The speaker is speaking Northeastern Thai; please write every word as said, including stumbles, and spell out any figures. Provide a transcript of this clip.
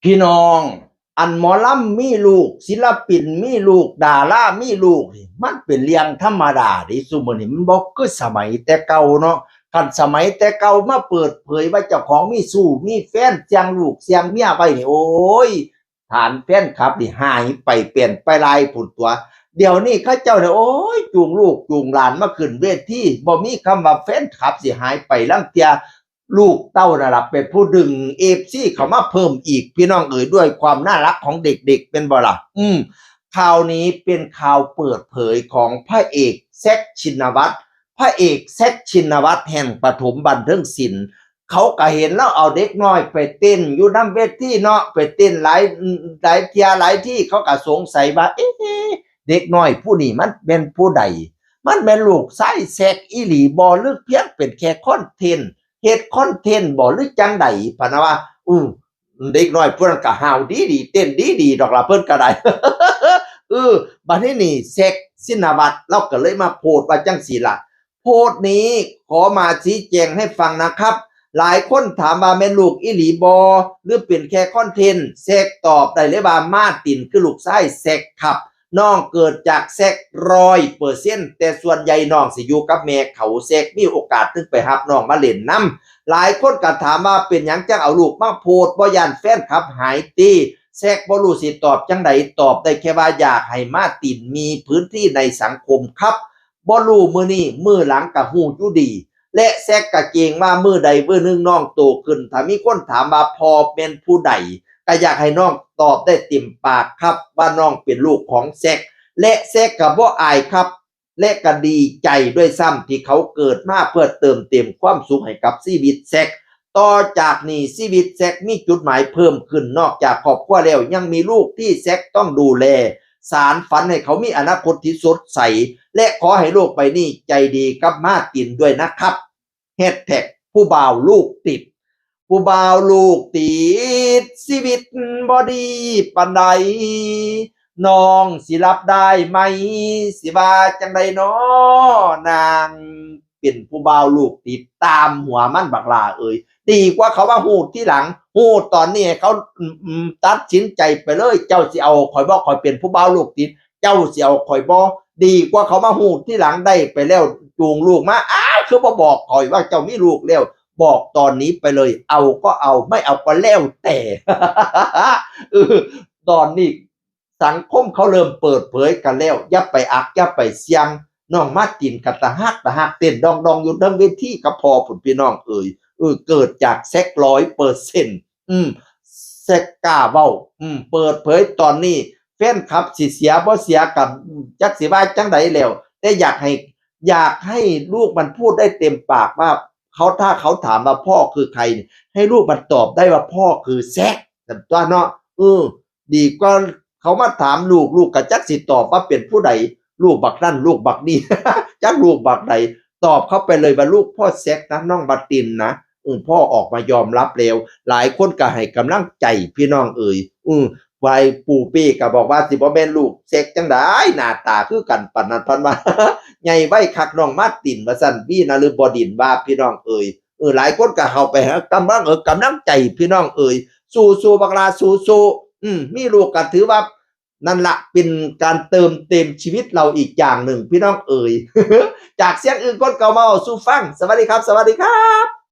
พี่น้อง อันหมอลำมีลูก ศิลปินมีลูก ดารามีลูกนี่ มันเป็นเรื่องธรรมดาเด้ ซุมื้อนี้มันบ่คือสมัยแต่เก่าเนาะ คันสมัยแต่เก่ามาเปิดเผยว่าเจ้าของมีชู้มีแฟน เสี่ยงลูกเสี่ยงเมียไว้นี่ โอ้ย ฐานแฟนคลับนี่หายไปเปลี่ยนไปหลายพุ้นตั๊ว เดี๋ยวนี้เขาเจ้าเนี่ย โอ้ย จูงลูกจูงหลานมาขึ้นเวที บ่มีคำว่าแฟนคลับสิหายไป ลางเทื่อ ลูกเต้านั่นล่ะเป็นผู้ดึง เอฟซี เข้ามาเพิ่มอีก พี่น้องเอ๋ย ด้วยความน่ารักของเด็กๆ เป็นบ่ล่ะ อืม ข่าวนี้เป็นข่าวเปิดเผยของพระเอกแซค ชินวัตร พระเอกแซค ชินวัตร แห่งปฐมบันเทิงศิลป์ เขาก็เห็นแล้วเอาเด็กน้อยไปเต้นอยู่นำเวทีเนาะ ไปเต้นหลาย หลายเทื่อหลายที่ เขาก็สงสัยว่า เอ๊ะ เด็กน้อยผู้นี้มันแม่นผู้ใด มันแม่นลูกชายแซคอีหลีบ่ หรือเพียงเป็นแค่คอนเทนต์ เฮ็ดคอนเทนต์บ่ หรือจั่งใด พะนะว่า อือ เด็กน้อยผู้นั้นก็ห้าวดีๆ เต้นดีๆ ดอกล่ะ เพิ่นก็ได้ เออ บัดนี้นี่ แซค ชินวัตร ลาวก็เลยมาโพสต์ว่าจั่งซี้ล่ะ โพสต์นี้ขอมาชี้แจงให้ฟังนะครับ หลายคนถามว่าแม่นลูกอีหลีบ่ หรือเป็นแค่คอนเทนต์ แซคตอบได้เลยว่ามาร์ตินคือลูกชายแซคครับ น้องเกิดจากแซคร้อยเปอร์เซ็นต์ แต่ส่วนใหญ่น้องสิอยู่กับแม่เขา แซคมีโอกาสถึงไปรับน้องมาเล่นนำ หลายคนก็ถามว่าเป็นหยังจั่งเอาลูกมาโพสต์ บ่ย้านแฟนคลับหายติ แซคบ่รู้สิตอบจั่งใด ตอบได้แค่ว่าอยากให้มาร์ตินมีพื้นที่ในสังคมครับ บ่รู้มื้อนี้มื้อหลังก็ฮู้อยู่ดี และแซคก็เกรงว่ามื้อใดมื้อหนึ่งน้องโตขึ้น ถ้ามีคนถามว่าพ่อแม่นผู้ใด ก็อยากให้น้องตอบได้เต็มปากครับ ว่าน้องเป็นลูกของแซค และแซคก็บ่อายครับ และก็ดีใจด้วยซ้ำที่เขาเกิดมาเพื่อเติมเต็มความสุขให้กับชีวิตแซค ต่อจากนี้ชีวิตแซคมีจุดหมายเพิ่มขึ้น นอกจากครอบครัวแล้วยังมีลูกที่แซคต้องดูแล สานฝันให้เขามีอนาคตที่สดใส และขอให้โลกใบนี้ใจดีกับมาร์ตินด้วยนะครับ แฮชแท็ก ผู้บ่าวลูกติด ผู้บ่าวลูกติด ชีวิตบ่ดีปานใด น้องสิรับได้ไหม สิว่าจั่งใดน้อ นางเป็นผู้บ่าวลูกติด ตามหัวมันบักหล้าเอ๋ย ดีกว่าเขามาฮู้ทีหลัง ฮู้ตอนนี้ให้เขา อืม อืม ตัดสินใจไปเลย เจ้าสิเอาข้อยบ่ ข้อยเป็นผู้บ่าวลูกติด เจ้าสิเอาข้อยบ่ ดีกว่าเขามาฮู้ทีหลัง ได้ไปแล้วจูงลูกมา อ้าว คือบ่บอกข้อยว่าเจ้ามีลูกแล้ว บอกตอนนี้ไปเลย เอาก็เอา ไม่เอาก็แล้วแต่ เออ ตอนนี้สังคมเขาเริ่มเปิดเผยกันแล้ว อย่าไปอัก อย่าไปเสี่ยง น้องมาร์ตินก็ตาฮัก ตาฮัก เต้นดองๆ อยู่เทิงเวทีกับพ่อพุ้น พี่น้องเอ๋ย เออ เกิดจากแซคร้อยเปอร์เซ็นต์ อืม แซคกล้าเว้า อืม เปิดเผยตอนนี้ แฟนคลับสิเสียบ่เสียก็ อืม จักสิว่าจั่งใดแล้ว แต่อยากให้ อยากให้ลูกมันพูดได้เต็มปากว่า เขา ถ้าเขาถามว่าพ่อคือใคร ให้ลูกมันตอบได้ว่าพ่อคือแซค ซั่นตั๊วเนาะ เออ ดีกว่าเขามาถามลูก ลูกก็จักสิตอบว่าเป็นผู้ใด ลูกบักนั่น ลูกบักนี่ จักลูกบักใด ตอบเข้าไปเลยว่าลูกพ่อแซคนะ น้องมาร์ตินนะ อืม พ่อออกมายอมรับแล้ว หลายคนก็ให้กำลังใจ พี่น้องเอ๋ย อืม ฝ่ายปู่ปี้ก็บอกว่าสิบ่แม่นลูกแซคจั่งใด หน้าตาคือกันปานนั้น เพิ่นว่า ใหญ่ไวคักน้องมาร์ติน ว่าซั่น วีนฤบดินทร์ว่า พี่น้องเอ๋ย เออ หลายคนก็เข้าไปให้กำลัง เออ กำลังใจ พี่น้องเอ๋ย สู้ๆ บักหล้า สู้ๆ อืม มีลูกก็ถือว่า นั่นละเป็นการเติมเต็มชีวิตเราอีกอย่างหนึ่ง พี่น้องเอ๋ย จากเสียงอื่นคนเก่ามาเว้าสู่ฟัง สวัสดีครับ สวัสดีครับ